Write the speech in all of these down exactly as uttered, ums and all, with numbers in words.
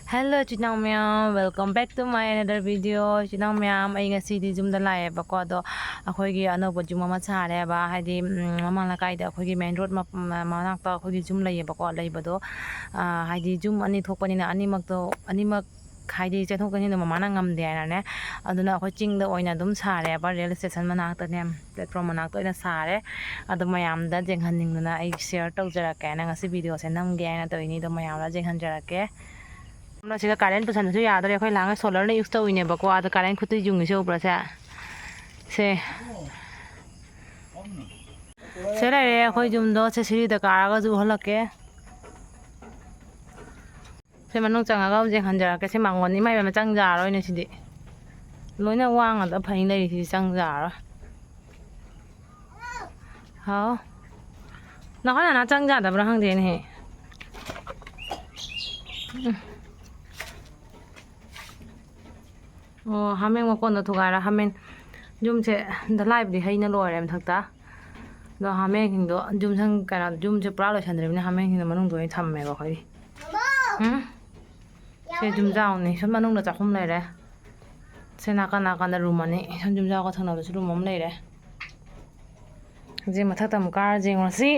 Hello, ꯏꯆꯤꯟ ꯏꯅꯥꯎ ꯃꯌꯥꯝ, welcome back to my another video. ꯏꯆꯤꯟ ꯏꯅꯥꯎ ꯃꯌꯥꯝ, ꯑꯩ ꯉꯁꯤꯗꯤ ꯌꯨꯝꯗ ꯂꯥꯛꯑꯦꯕꯀꯣ, ꯑꯗꯣ ꯑꯩꯈꯣꯏꯒꯤ ꯑꯅꯧꯕ ꯌꯨꯝ ꯑꯃ ꯁꯥꯔꯦꯕ, ꯍꯥꯏꯗꯤ, ꯎꯝ, ꯃꯃꯥꯡ ꯂꯩꯀꯥꯏꯗ ꯑꯩꯈꯣꯏꯒꯤ main road ꯃ-, ꯃ-, ꯃꯅꯥꯛꯇ ꯑꯩꯈꯣꯏꯒꯤ ꯌꯨꯝ ꯂꯩꯌꯦꯕꯀꯣ, ꯂꯩꯕꯗꯣ, ꯑ, ꯍꯥꯏꯗꯤ ꯌꯨꯝ ꯑꯅꯤ ꯊꯣꯛꯄꯅꯤꯅ ꯑꯅꯤꯃꯛꯇꯣ, ꯑꯅꯤꯃꯛ ꯍꯥꯏꯗꯤ ꯆꯦꯟꯊꯣꯛ ꯆꯦꯟꯁꯤꯟꯗꯣ ꯃꯃꯥꯅ ꯉꯝꯗꯦ ꯍꯥꯏꯅꯅꯦ, ꯑꯗꯨꯅ ꯑꯩꯈꯣꯏ ꯆꯤꯡꯗ ꯑꯣꯏꯅ ꯑꯗꯨꯝ ꯁꯥꯔꯦꯕ, rail station ꯃꯅꯥꯛꯇꯅꯦ, platform ꯃꯅꯥꯛꯇ ꯑꯣꯏꯅ ꯁꯥꯔꯦ꯫ ꯑꯗꯣ ꯃꯌꯥꯝꯗ ꯌꯦꯡꯍꯟꯅꯤꯡꯗꯅ ꯑꯩ share ꯇꯧꯖꯔꯛꯀꯦ ꯍꯥꯏꯅ ꯉꯁꯤ video ꯁꯦ ꯅꯝꯒꯦ ꯍꯥꯏꯅ ꯇꯧꯔꯤꯅꯤ, ꯑꯗꯣ ꯃꯌꯥꯝꯗ ꯌꯦꯡꯍꯟꯖꯔꯛꯀꯦ꯫ ꯑꯗꯨꯅ ꯁꯤꯗ current ꯄꯨꯁꯟꯕꯁꯨ ꯌꯥꯗ꯭ꯔꯦ, ꯑꯩꯈꯣꯏ ꯂꯥꯡꯒ solar ꯅ use ꯇꯧꯔꯤꯅꯦꯕꯀꯣ, ꯑꯗ current ꯈꯨꯠꯇ ꯌꯨꯡꯉꯤꯁꯦ ꯎꯕ꯭ꯔꯥ ꯁꯦ? ꯁꯦ꯫ ꯁꯦ ꯂꯩꯔꯦ ꯑꯩꯈꯣꯏ ꯌꯨꯝꯗꯣ, ꯁꯦ ꯁꯤꯔꯤꯗ ꯀꯥꯔꯒꯁꯨ ꯎꯍꯜꯂꯛꯀꯦ꯫ ꯁꯤ ꯃꯅꯨꯡ ꯆꯪꯉꯒ ꯍꯧꯖꯤꯛ ꯍꯟꯖꯔꯛꯀꯦ꯫ ꯁꯤ ꯃꯥꯡꯒꯣꯟ, ꯏꯃꯥ ꯏꯕꯦꯝꯃ, ꯆꯪ ꯌꯥꯔꯣꯏꯅꯦ ꯁꯤꯗꯤ꯫ ꯂꯣꯏꯅ ꯋꯥꯡꯉꯗ ꯐꯩ ꯂꯩꯔꯤꯁꯤꯗꯤ, ꯆꯪ ꯌꯥꯔꯣꯏ꯫ ꯍꯥꯎ꯫ ꯅꯈꯣꯏ ꯅꯅꯥ ꯆꯪ ꯌꯥꯗꯕ꯭ꯔꯥ ꯈꯪꯗꯦꯅꯦꯍꯦ꯫ ꯎꯝ꯫ ꯑꯣ, ꯍꯥꯃꯦꯡ ꯃꯀꯣꯟꯗꯣ ꯊꯨꯒꯥꯏꯔ ꯍꯥꯃꯦꯡ ꯌꯨꯝꯁꯦ ꯗꯂꯥꯏꯕꯨꯗꯤ ꯍꯩꯅ ꯂꯣꯏꯔꯦ ꯃꯊꯛꯇ꯫ ꯑꯗꯣ ꯍꯥꯃꯦꯡꯁꯤꯡꯗꯣ ꯌꯨꯝ ꯁꯪ-, ꯀꯩꯅꯣ, ꯌꯨꯝꯁꯦ ꯄꯨꯔꯥ ꯂꯣꯏꯁꯟꯗ꯭ꯔꯤꯕꯅꯤꯅ ꯍꯥꯃꯦꯡꯁꯤꯡꯗꯣ ꯃꯅꯨꯡꯗ ꯑꯣꯏꯅ ꯊꯝꯃꯦꯕ ꯑꯩꯈꯣꯏꯗꯤ꯫ ꯎꯝ? ꯁꯦ ꯌꯨꯝꯖꯥꯎꯅꯤ꯫ ꯁꯣꯝ ꯃꯅꯨꯡꯗ ꯆꯥꯛꯈꯨꯝ ꯂꯩꯔꯦ꯫ ꯁꯦ ꯅꯥꯀꯟ ꯅꯥꯀꯟꯗ room ꯑꯅꯤ꯫ ꯁꯣꯝ ꯌꯨꯝꯖꯥꯎꯒ ꯊꯪꯅꯕꯗꯁꯨ room ꯑꯃ ꯂꯩꯔꯦ꯫ ꯍꯧꯖꯤꯛ ꯃꯊꯛꯇ ꯑꯃꯨꯛ ꯀꯥꯔ ꯌꯦꯡꯉꯨꯔꯁꯤ꯫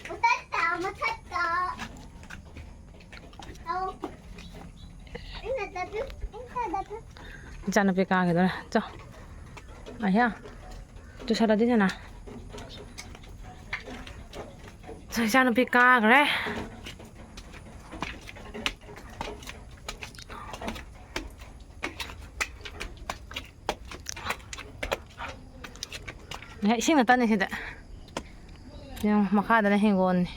ꯃꯊꯛꯇ, ꯃꯊꯛꯇ꯫ ꯑꯧ꯫ ꯏꯟꯅ ꯆꯠꯂꯨ, ꯏꯟꯅ ꯆꯠꯂꯨ꯫ ꯏꯆꯥꯅꯨꯄꯤ ꯀꯥꯈꯤꯗꯣꯔꯦ꯫ ꯆꯣ꯫ ꯑꯌꯥ꯫ ꯇꯨꯁꯜꯂꯗꯤ ꯁꯅꯥ꯫ ꯆꯣ, ꯏꯆꯥꯅꯨꯄꯤ ꯀꯥꯈ꯭ꯔꯦ꯫ ꯑꯦ, ꯏꯁꯤꯡ ꯅꯠꯇꯅꯤ ꯁꯤꯗ꯫ ꯌꯦꯡꯉꯣ, ꯃꯈꯥꯗꯅ ꯍꯤꯡꯒꯣꯜꯅꯤ꯫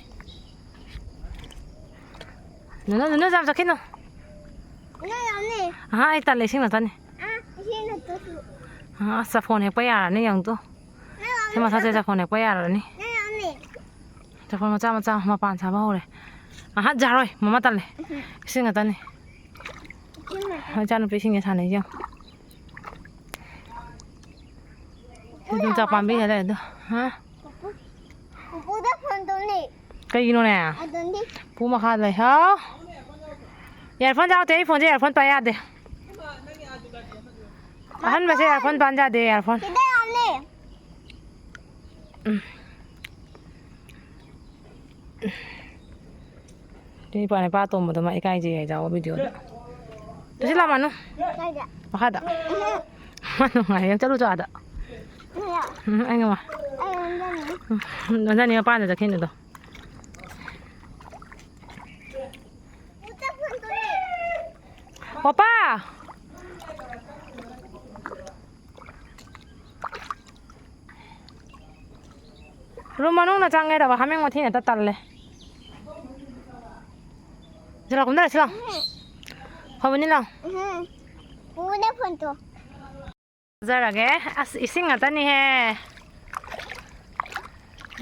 ꯅꯨꯅꯨ, ꯅꯨꯅꯨ, ꯌꯥꯝ ꯆꯠꯈꯤꯅꯨ꯫ ꯅꯪ ꯌꯥꯝꯅꯤ꯫ ꯑꯍꯥ, ꯑꯩ ꯇꯜꯂꯦ, ꯏꯁꯤꯡ ꯅꯠꯇꯅꯤ꯫ ꯑꯥ, ꯏꯁꯤꯡ ꯅꯠꯇꯁꯨ꯫ ꯑꯍꯥ, ꯑꯁ, ꯆꯐꯣꯟ ꯍꯦꯛꯄ ꯌꯥꯔꯅꯤ, ꯌꯦꯡꯉꯨ ꯇꯨ꯫ ꯅꯪ ꯌꯥꯝꯅꯤ꯫ ꯁꯤ ꯃꯊꯛꯁꯦ ꯆꯐꯣꯟ ꯍꯦꯛꯄ ꯌꯥꯔꯅꯤ꯫ ꯅꯪ ꯌꯥꯝꯅꯤ꯫ ꯆꯐꯣꯟ ꯃꯆꯥ ꯃꯆꯥ ꯃꯄꯥꯟ ꯁꯥꯕ ꯍꯧꯔꯦ꯫ ꯑꯍꯥ, ꯌꯥꯔꯣꯏ, ꯃꯃꯥ ꯇꯜꯂꯦ꯫ ꯎꯝ꯫ ꯏꯁꯤꯡ ꯉꯥꯛꯇꯅꯤ꯫ ꯏꯁꯤꯡ ꯉꯥꯛꯇ꯫ ꯏꯆꯥꯅꯨꯄꯤ ꯏꯁꯤꯡꯁꯦ ꯁꯥꯟꯅꯩꯁꯦ ꯌꯦꯡꯉꯨ꯫ ꯄꯨꯄꯨ ꯌꯣꯡꯆꯥꯛ ꯄꯥꯝꯕꯤ ꯍꯦꯛ ꯂꯩꯔꯦ ꯑꯗꯣ꯫ ꯍꯥ? ꯄꯨꯄꯨ, ꯄꯨꯄꯨꯗ phone ꯇꯧꯅꯤ꯫ ꯀꯩꯒꯤꯅꯣꯅꯦ? ꯑꯗꯨꯅꯤ꯫ ꯄꯨꯡ ꯃꯈꯥ ꯂꯩ꯫ ꯍꯥꯎ? ꯏꯌꯥꯔꯐꯣꯟ ꯌꯥꯎꯗꯦ, ꯑꯩ ꯐꯣꯟꯁꯦ ꯏꯌꯥꯔꯐꯣꯟ ꯄꯥꯏ ꯌꯥꯗꯦ꯫ ꯑꯍꯟꯕꯁꯦ ꯏꯌꯥꯔꯐꯣꯟ ꯄꯥꯟ ꯌꯥꯗꯦ, ꯏꯌꯥꯔꯐꯣꯟ꯫ ꯁꯤꯗ ꯌꯥꯝꯅꯤ꯫ ꯎꯝ꯫ ꯁꯤ ꯏꯄꯥ ꯅꯤꯄꯥ ꯑꯇꯣꯝꯕꯗꯣ ꯃꯥ ꯏꯀꯥꯏꯖꯩ ꯍꯥꯏ ꯌꯥꯎꯕ ꯚꯤꯗꯤꯑꯣꯗ꯫ ꯇꯨꯁꯤ ꯂꯥꯛꯑꯣ ꯃꯥꯅꯨ꯫ ꯀꯥꯏꯗ? ꯃꯈꯥꯗ꯫ ꯎꯝ꯫ ꯃꯥ ꯅꯨꯡꯉꯥꯏꯌꯦ꯫ ꯆꯠꯂꯨ ꯆꯣ ꯑꯥꯗ꯫ ꯎꯝ꯫ ꯎꯝ, ꯑꯩ ꯉꯝꯃꯣꯏ꯫ ꯑꯩ ꯑꯣꯟꯖꯅꯤ꯫ ꯎꯝ, ꯑꯣꯟꯖꯅꯤ ꯃꯄꯥꯟꯗ ꯆꯠꯈꯤꯅꯤꯗꯣ꯫ ꯑꯣꯄꯥ! ꯔꯨꯝ ꯃꯅꯨꯡꯗ ꯆꯪꯉꯦ ꯇꯧꯕ, ꯍꯥꯃꯦꯡ ꯃꯊꯤ ꯉꯥꯛꯇ ꯇꯜꯂꯦ꯫ ꯁꯤ ꯂꯥꯎ, ꯀꯨꯝꯗꯔꯣ, ꯁꯤ ꯂꯥꯎ꯫ ꯎꯝ꯫ ꯐꯕꯅꯤ ꯂꯥꯎ꯫ ꯎꯝ꯫ ꯄꯨꯅꯦ ꯐꯣꯟ ꯇꯣ꯫ ꯐꯖꯔꯒꯦ꯫ ꯑꯁ, ꯏꯁꯤꯡ ꯉꯥꯛꯇꯅꯤꯍꯦ꯫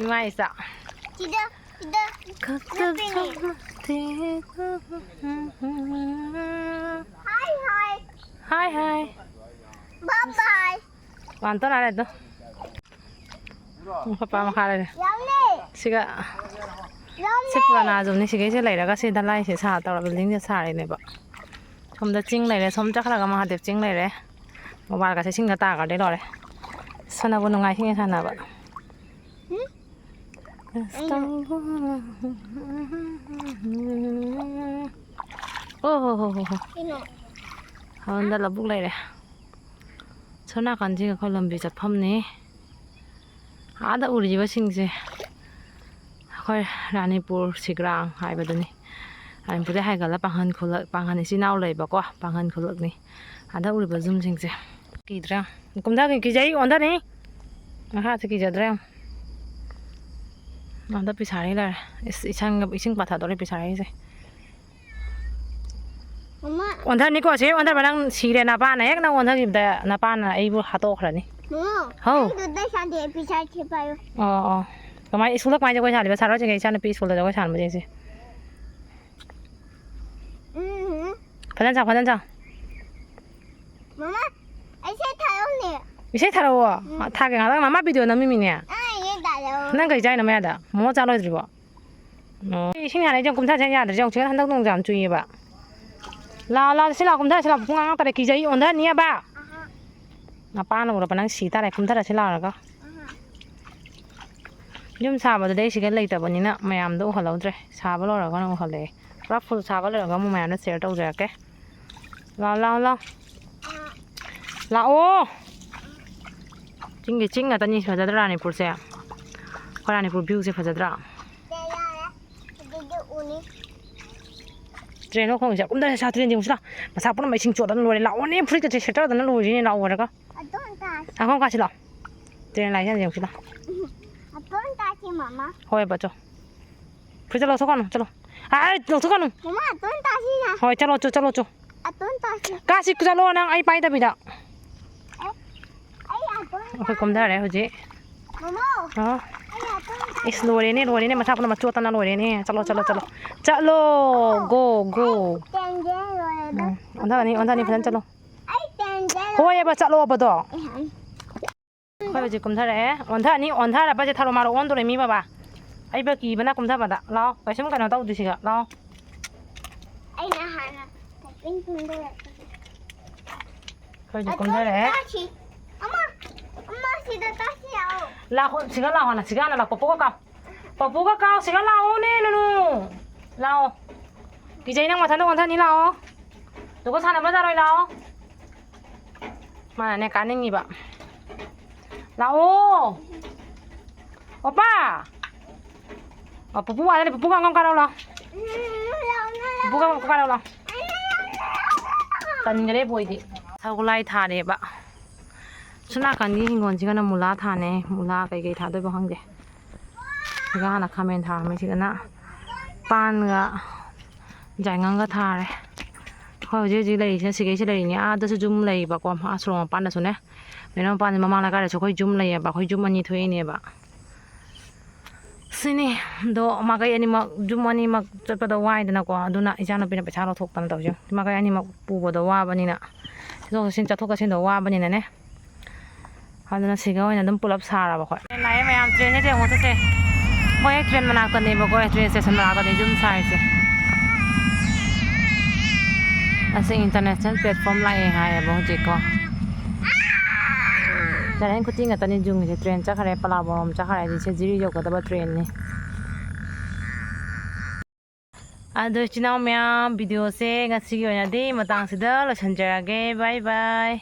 ꯏꯃꯥ ꯏꯆꯥ꯫ ꯁꯤꯗ, ꯁꯤꯗ ꯅꯞꯄꯤꯅꯦ꯫ ꯍꯥꯏ, ꯍꯥꯏ꯫ ꯍꯥꯏ, ꯍꯥꯏ꯫ ꯕꯥꯏ, ꯕꯥꯏ꯫ ꯋꯥꯟ ꯇꯣ ꯂꯥꯛꯑꯦ ꯑꯗꯣ꯫ ꯄꯄꯥ ꯃꯈꯥ ꯂꯩꯔꯦ꯫ ꯌꯥꯝꯅꯦ꯫ ꯁꯤꯒ ꯌꯥꯝꯅꯦ꯫ ꯁꯤ ꯄꯨꯔꯥꯅꯥ ꯖꯨꯝꯅꯤ꯫ ꯁꯤꯒꯩꯁꯦ ꯂꯩꯔꯒ ꯁꯤ ꯗꯂꯥꯏꯁꯦ ꯁꯥ ꯇꯧꯔ buildingꯁꯦ ꯁꯥꯔꯤꯅꯦꯕ꯫ ꯁꯣꯝꯗ ꯆꯤꯡ ꯂꯩꯔꯦ, ꯁꯣꯝ ꯆꯠꯈ꯭ꯔꯒ ꯃꯍꯥꯗꯦꯕ ꯆꯤꯡ ꯂꯩꯔꯦ꯫ ꯃꯣꯕꯥꯏꯜꯒꯁꯦ ꯏꯁꯤꯡꯗ ꯇꯥꯈ꯭ꯔꯗꯤ ꯂꯣꯏꯔꯦ꯫ ꯁꯥꯟꯅꯕ ꯅꯨꯡꯉꯥꯏ, ꯏꯁꯤꯡ ꯁꯥꯟꯅꯕ꯫ ꯎꯝ? ꯑꯣ ꯍꯣ ꯍꯣ ꯍꯣ ꯍꯣ꯫ ꯀꯩꯅꯣ? ꯍꯣꯟꯗ ꯂꯧꯕꯨꯛ ꯂꯩꯔꯦ꯫ ꯁꯣꯝ ꯅꯥꯀꯟꯁꯤꯒ ꯑꯩꯈꯣꯏ ꯂꯝꯕꯤ ꯆꯠꯐꯝꯅꯤ꯫ ꯑꯥꯗ ꯎꯔꯤꯕꯁꯤꯡꯁꯦ ꯑꯩꯈꯣꯏ ꯔꯥꯅꯤꯄꯨꯔ ꯁꯤꯒ꯭ꯔꯥꯡ ꯍꯥꯏꯕꯗꯨꯅꯤ꯫ ꯔꯥꯅꯤꯄꯨꯔꯗꯩ ꯍꯥꯏꯒꯠꯂ ꯄꯥꯡꯒꯜ ꯈꯨꯂꯛ, ꯄꯥꯡꯒꯜ ꯏꯆꯤꯟ ꯏꯅꯥꯎ ꯂꯩꯕꯀꯣ, ꯄꯥꯡꯒꯜ ꯈꯨꯂꯛꯅꯤ꯫ ꯑꯥꯗ ꯎꯔꯤꯕ ꯌꯨꯝꯁꯤꯡꯁꯦ꯫ ꯀꯤꯗ꯭ꯔꯥ? ꯀꯨꯝꯊꯒꯦ, ꯀꯤꯖꯩ, ꯑꯣꯟꯊꯅꯤ꯫ ꯃꯈꯥꯁꯦ ꯀꯤꯖꯗ꯭ꯔꯥ ꯌꯦꯡꯉꯨ꯫ ꯑꯥꯗ ꯄꯤꯁꯥꯔꯤ ꯂꯩꯔꯦ꯫ ꯏꯁ, ꯏꯁꯪꯒ-, ꯏꯁꯤꯡ ꯄꯥꯊꯗꯧꯔꯦ ꯄꯤꯁꯥꯔꯤꯁꯦ꯫ ꯃꯃꯥ꯫ ꯑꯣꯟꯊꯅꯤꯀꯣ, ꯁꯤ ꯑꯣꯟꯊꯕ ꯅꯪ ꯁꯤꯔꯦ, ꯅꯄꯥꯅ ꯍꯦꯛ ꯅꯪ ꯑꯣꯟꯊꯈꯤꯕꯗ ꯅꯄꯥꯅ ꯑꯩꯕꯨ ꯍꯥꯠꯇꯣꯛꯈ꯭ꯔꯅꯤ꯫ ꯃꯃꯥ, ꯍꯧ꯫ ꯑꯩ ꯗꯨꯗ ꯁꯥꯟꯗꯦ, ꯄꯩꯁꯥ ꯁꯤ ꯄꯥꯏꯌꯨ꯫ ꯑꯣ, ꯑꯣ꯫ ꯀꯃꯥꯏ, ꯁ꯭ꯀꯨꯜꯗ ꯀꯃꯥꯏ ꯖꯒꯣꯏ ꯁꯥꯜꯂꯤꯕ? ꯁꯥꯔꯣ ꯁꯤꯒ ꯏꯆꯥꯅꯨꯄꯤ ꯁ꯭ꯀꯨꯜꯗ ꯖꯒꯣꯏ ꯁꯥꯟꯕꯁꯤꯡꯁꯦ꯫ ꯎꯝ꯫ ꯐꯖꯅ ꯁꯥꯎ, ꯐꯖꯅ ꯁꯥꯎ꯫ ꯃꯃꯥ, ꯑꯩ ꯏꯁꯩ ꯊꯥꯔꯛꯎꯅꯦ꯫ ꯏꯁꯩ ꯊꯥꯔꯛꯑꯣ? ꯎꯝ꯫ ꯊꯥꯒꯦ ꯉꯥꯛꯇꯪ, ꯃꯃꯥ ꯚꯤꯗꯤꯑꯣ ꯅꯝꯃꯤꯃꯤꯅꯦ꯫ ꯑꯥ, ꯏꯁꯩ ꯊꯥꯔꯛꯑꯣ꯫ ꯅꯪ ꯀꯩ ꯆꯥꯏꯅꯣ ꯃꯌꯥꯗ? ꯃꯣꯃꯣ ꯆꯥ ꯂꯣꯏꯗ꯭ꯔꯤꯕꯣ? ꯑꯣ꯫ ꯏꯁꯤꯡ ꯍꯥꯟꯅ ꯑꯩꯁꯦ ꯀꯨꯝꯊꯖꯦ ꯌꯥꯗ꯭ꯔꯦ, ꯌꯦꯡꯉꯨ, ꯍꯟꯗꯛ ꯅꯣꯡ ꯌꯥꯝ ꯆꯨꯏꯌꯦꯕ꯫ ꯂꯥꯛꯑꯣ, ꯂꯥꯛꯑꯣ, ꯁꯤ ꯂꯥꯛꯑꯣ, ꯀꯨꯝꯊꯔ, ꯁꯤ ꯂꯥꯛꯑꯣ, ꯄꯨꯡ ꯉꯥꯡꯉꯛꯇꯔꯦ, ꯀꯤꯖꯩ, ꯑꯣꯟꯊꯅꯤꯑꯕ꯫ ꯅꯄꯥꯅ ꯎꯔꯕ ꯅꯪ ꯁꯤ ꯇꯥꯔꯦ, ꯀꯨꯝꯊꯔ ꯁꯤ ꯂꯥꯛꯑꯣꯔꯒ꯫ ꯌꯨꯝ ꯁꯥꯕꯗꯨꯗꯤ ꯑꯩ ꯁꯤꯒ ꯂꯩꯇꯕꯅꯤꯅ ꯃꯌꯥꯝꯗꯣ ꯎꯍꯜꯍꯧꯗ꯭ꯔꯦ, ꯁꯥꯕ ꯂꯣꯏꯔꯒ ꯑꯣꯏꯅ ꯎꯍꯜꯂꯛꯑꯦ꯫ ꯄꯨꯔꯥ ꯐꯨꯜ ꯁꯥꯕ ꯂꯣꯏꯔꯒ ꯑꯃꯨꯛ ꯃꯌꯥꯝꯗ ꯁꯤꯌꯔ ꯇꯧꯖꯔꯛꯀꯦ꯫ ꯂꯥꯛꯑꯣ, ꯂꯥꯛꯑꯣ, ꯂꯥꯛꯑꯣ꯫ ꯂꯥꯛꯑꯣ꯫ ꯆꯤꯡꯒꯤ ꯆꯤꯡ ꯉꯥꯛꯇꯅꯤ ꯐꯖꯗ꯭ꯔꯥ ꯔꯥꯅꯤꯄꯨꯔꯁꯦ? ꯑꯩꯈꯣꯏ ꯔꯥꯅꯤꯄꯨꯔ ꯚ꯭ꯌꯨꯁꯦ ꯐꯖꯗ꯭ꯔꯥ? ꯇ꯭ꯔꯦꯟ ꯃꯈꯣꯡꯁꯦ ꯀꯨꯝꯊꯔꯦ, ꯁꯥ ꯇ꯭ꯔꯦꯟ ꯌꯦꯡꯉꯨꯁꯤ ꯂꯥꯎ꯫ ꯃꯁꯥ ꯄꯨꯝꯅꯃꯛ ꯏꯁꯤꯡ ꯆꯣꯠꯇꯅ ꯂꯣꯏꯔꯦ꯫ ꯂꯥꯛꯑꯣꯅꯦ, ꯐꯨꯔꯤꯠꯀꯁꯦ ꯁꯦꯠꯇꯗꯅ ꯂꯣꯏꯔꯤꯅꯦ꯫ ꯂꯥꯛꯑꯣ ꯍꯥꯏꯔꯒ꯫ ꯑꯗꯣꯝ ꯇꯥꯁꯤ꯫ ꯑꯍꯣꯝ ꯀꯥꯁꯤ ꯂꯥꯎ꯫ ꯇ꯭ꯔꯦꯟ ꯂꯥꯛꯏꯁꯦ ꯌꯦꯡꯉꯨꯁꯤ ꯂꯥꯎ꯫ ꯑꯗꯣꯝ ꯇꯥꯁꯤ, ꯃꯃꯥ꯫ ꯍꯣꯏ, ꯕꯆꯧ꯫ ꯐꯨꯔꯤꯠꯇꯣ ꯂꯧꯊꯣꯛꯀꯅꯨ, ꯆꯠꯂꯣ꯫ ꯑꯥꯏ, ꯂꯧꯊꯣꯛꯀꯅꯨ꯫ ꯃꯃꯥ, ꯑꯗꯣꯝ ꯇꯥꯁꯤ ꯅ꯫ ꯍꯣꯏ, ꯆꯠꯂꯣ, ꯆꯠ-, ꯆꯠꯂꯣ, ꯆꯣ꯫ ꯑꯗꯣꯝ ꯇꯥꯁꯤ꯫ ꯀꯥꯁꯤ, ꯆꯠꯂꯣ ꯅꯪ, ꯑꯩ ꯄꯥꯏꯗꯕꯤꯗ꯫ ꯑꯦ, ꯑꯩ ꯑꯗꯣꯝ ꯑꯩꯈꯣꯏ ꯇꯥꯁꯤ꯫ ꯀꯨꯝꯊꯔꯦ ꯍꯧꯖꯤꯛ꯫ ꯃꯃꯥ, ꯑꯥ꯫ ꯑꯩ ꯑꯗꯣꯝ ꯇꯥꯁꯤ꯫ ꯏꯁ, ꯂꯣꯏꯔꯦꯅꯦ, ꯂꯣꯏꯔꯦꯅꯦ, ꯃꯁꯥ ꯄꯨꯝꯅꯃꯛ ꯆꯣꯠꯇꯅ ꯂꯣꯏꯔꯦꯅꯦ꯫ ꯆꯠꯂꯣ, ꯆꯠꯂꯣ, ꯆꯠꯂꯣ꯫ ꯆꯠꯂꯣ, ꯒꯣ, ꯒꯣ꯫ ꯇꯦꯟꯖꯦ ꯂꯣꯏꯔꯦꯗ꯫ ꯎꯝ, ꯑꯣꯟꯊꯅꯤ, ꯑꯣꯟꯊꯅꯤ, ꯐꯖꯅ ꯆꯠꯂꯣ꯫ ꯑꯩ ꯇꯦꯟꯖꯦ ꯂꯣꯏꯔꯦ꯫ ꯍꯣꯏꯑꯕ, ꯆꯠꯂꯣꯕꯗꯣ꯫ ꯑꯦ, ꯑꯩ ꯑꯩꯈꯣꯏ ꯍꯧꯖꯤꯛ ꯀꯨꯝꯊꯔꯛꯑꯦ꯫ ꯑꯣꯟꯊꯅꯤ, ꯑꯣꯟꯊꯔꯕꯁꯦ ꯊꯔꯣ ꯃꯥꯔꯣ ꯑꯣꯟꯗꯣꯔꯦ ꯃꯤ ꯕꯕꯥ꯫ ꯑꯩꯕ ꯀꯤꯕꯅ ꯀꯨꯝꯊꯕꯗ꯫ ꯂꯥꯛꯑꯣ, ꯀꯩꯁꯨꯝ ꯀꯩꯅꯣ ꯇꯧꯗꯦ ꯁꯤꯒ꯫ ꯂꯥꯛꯑꯣ꯫ ꯑꯩꯅ ꯍꯥꯟꯅ ꯇꯥꯏꯄꯤꯡ ꯀꯨꯝꯊꯔꯛꯄꯁꯦ꯫ ꯑꯩꯈꯣꯏ ꯍꯧꯖꯤꯛ ꯑꯗꯣ ꯀꯨꯝꯊꯔꯛꯑꯦ꯫ ꯇꯥꯁꯤ꯫ ꯑꯃ, ꯑꯃ ꯁꯤꯗ ꯇꯥꯁꯤ ꯂꯥꯛꯑꯣ꯫ ꯂꯥꯛꯑꯣ, ꯁꯤꯒ ꯂꯥꯛꯑꯣ ꯍꯥꯟꯅ, ꯁꯤꯒ ꯍꯥꯟꯅ ꯂꯥꯛꯑꯣ꯫ ꯄꯄꯨꯒ ꯀꯥꯎ-, ꯄꯄꯨꯒ ꯀꯥꯎ, ꯁꯤꯒ ꯂꯥꯛꯑꯣꯅꯦ, ꯅꯨꯅꯨ꯫ ꯂꯥꯛꯑꯣ꯫ ꯀꯤꯖꯩ, ꯅꯪ ꯃꯊꯟꯇ ꯑꯣꯟꯊꯅꯤ, ꯂꯥꯛꯑꯣ꯫ ꯖꯒꯣꯏ ꯁꯥꯟꯅꯕ ꯌꯥꯔꯣꯏ, ꯂꯥꯛꯑꯣ꯫ ꯃꯥꯅꯅꯦ ꯀꯥꯅꯤꯡꯉꯤꯕ꯫ ꯂꯥꯛꯑꯣ꯫ ꯑꯣꯄꯥ! ꯑꯣ, ꯄꯨꯄꯨ ꯋꯥꯗꯅꯦ, ꯄꯨꯄꯨ ꯉꯥꯡꯉꯝ ꯀꯥꯔꯛꯑꯣ ꯂꯥꯎ꯫ ꯄꯨꯄꯨ ꯉꯥꯡꯉꯝ ꯀꯥꯔꯛꯑꯣ ꯂꯥꯎ꯫ ꯇꯟꯈꯔꯦ ꯕꯣꯏꯗꯤ꯫ ꯁꯒꯣꯜꯂꯥꯏ ꯊꯥꯔꯦꯕ꯫ ꯁꯣꯝ ꯅꯥꯀꯟꯒꯤ ꯍꯤꯡꯒꯣꯜꯁꯤꯒꯅ ꯃꯨꯂꯥ ꯊꯥꯅꯦ꯫ ꯃꯨꯂꯥ ꯀꯩꯀꯩ ꯊꯥꯗꯣꯏꯕ ꯈꯪꯗꯦ꯫ ꯁꯤꯒ ꯍꯥꯟꯅ ꯈꯥꯃꯦꯟ ꯊꯥꯔꯝꯃꯦ꯫ ꯁꯤꯗꯅ ꯄꯥꯟꯒ ꯌꯥꯏꯉꯪꯒ ꯊꯥꯔꯦ꯫ ꯑꯩꯈꯣꯏ ꯍꯧꯖꯤꯛ ꯍꯧꯖꯤꯛ ꯂꯩꯔꯤꯁꯤꯅ ꯁꯤꯒꯩꯁꯤꯗ ꯂꯩꯔꯤꯅꯦ꯫ ꯑꯥꯗꯁꯨ ꯌꯨꯝ ꯂꯩꯌꯦꯕꯀꯣ꯫ ꯑꯥ ꯁꯣꯔꯣꯛ ꯃꯄꯥꯟꯗꯁꯨꯅꯦ꯫ ꯃꯦꯔꯥ ꯃꯄꯥꯟꯁꯦ ꯃꯃꯥꯡ ꯂꯩꯀꯥꯏꯗꯁꯨ ꯑꯩꯈꯣꯏ ꯌꯨꯝ ꯂꯩꯌꯦꯕ꯫ ꯑꯩꯈꯣꯏ ꯌꯨꯝ ꯑꯅꯤ ꯊꯣꯛꯏꯅꯦꯕ꯫ ꯁꯤꯅꯤ꯫ ꯑꯗꯣ ꯃꯥꯏꯀꯩ ꯑꯅꯤꯃꯛ, ꯌꯨꯝ ꯑꯅꯤꯃꯛ ꯆꯠꯄꯗ ꯋꯥꯏꯗꯅꯀꯣ꯫ ꯑꯗꯨꯅ ꯏꯆꯥꯅꯨꯄꯤꯅ ꯄꯩꯁꯥ ꯂꯧꯊꯣꯛꯇꯅ ꯇꯧꯔꯤꯁꯦ꯫ ꯃꯥꯏꯀꯩ ꯑꯅꯤꯃꯛ ꯄꯨꯕꯗꯣ ꯋꯥꯕꯅꯤꯅ, ꯆꯠꯊꯣꯛ ꯆꯠꯁꯤꯟ, ꯆꯠꯊꯣꯛ ꯆꯠꯁꯤꯟꯗꯣ ꯋꯥꯕꯅꯤꯅꯅꯦ꯫ ꯑꯗꯨꯅ ꯁꯤꯒ ꯑꯣꯏꯅ ꯑꯗꯨꯝ ꯄꯨꯂꯞ ꯁꯥꯔꯕ ꯑꯩꯈꯣꯏ꯫ ꯇ꯭ꯔꯦꯟ ꯂꯥꯛꯑꯦ ꯃꯌꯥꯝ, ꯇ꯭ꯔꯦꯟꯁꯦ ꯌꯦꯡꯉꯣ ꯆꯠꯁꯦ꯫ ꯑꯩꯈꯣꯏ ꯍꯦꯛ ꯇ꯭ꯔꯦꯟ ꯃꯅꯥꯛꯇꯅꯦꯕꯀꯣ, ꯇ꯭ꯔꯦꯟ ꯁ꯭ꯇꯦꯁꯟ ꯃꯅꯥꯛꯇꯅꯦ ꯌꯨꯝ ꯁꯥꯔꯤꯁꯦ꯫ ꯑꯁꯤ international platform ꯂꯥꯛꯑꯦ ꯍꯥꯏꯌꯦꯕ ꯍꯧꯖꯤꯛꯀꯣ꯫ ꯆꯔꯦꯟ ꯈꯨꯇꯤ ꯉꯥꯛꯇꯅꯤ ꯌꯨꯡꯉꯤꯁꯦ꯫ ꯇ꯭ꯔꯦꯟ ꯆꯠꯈ꯭ꯔꯦ, ꯄꯂꯥꯕꯣꯔꯣꯝ ꯆꯠꯈ꯭ꯔꯦ꯫ ꯍꯧꯖꯤꯛꯁꯦ ꯖꯤꯔꯤ ꯌꯧꯒꯗꯕ ꯇ꯭ꯔꯦꯟꯅꯤ꯫ ꯑꯗꯣ ꯏꯆꯤꯟ ꯏꯅꯥꯎ ꯃꯌꯥꯝ, ꯚꯤꯗꯤꯑꯣꯁꯦ ꯉꯁꯤꯒꯤ ꯑꯣꯏꯅꯗꯤ ꯃꯇꯥꯡꯁꯤꯗ ꯂꯣꯏꯁꯤꯟꯖꯔꯒꯦ꯫ ꯕꯥꯏ ꯕꯥꯏ꯫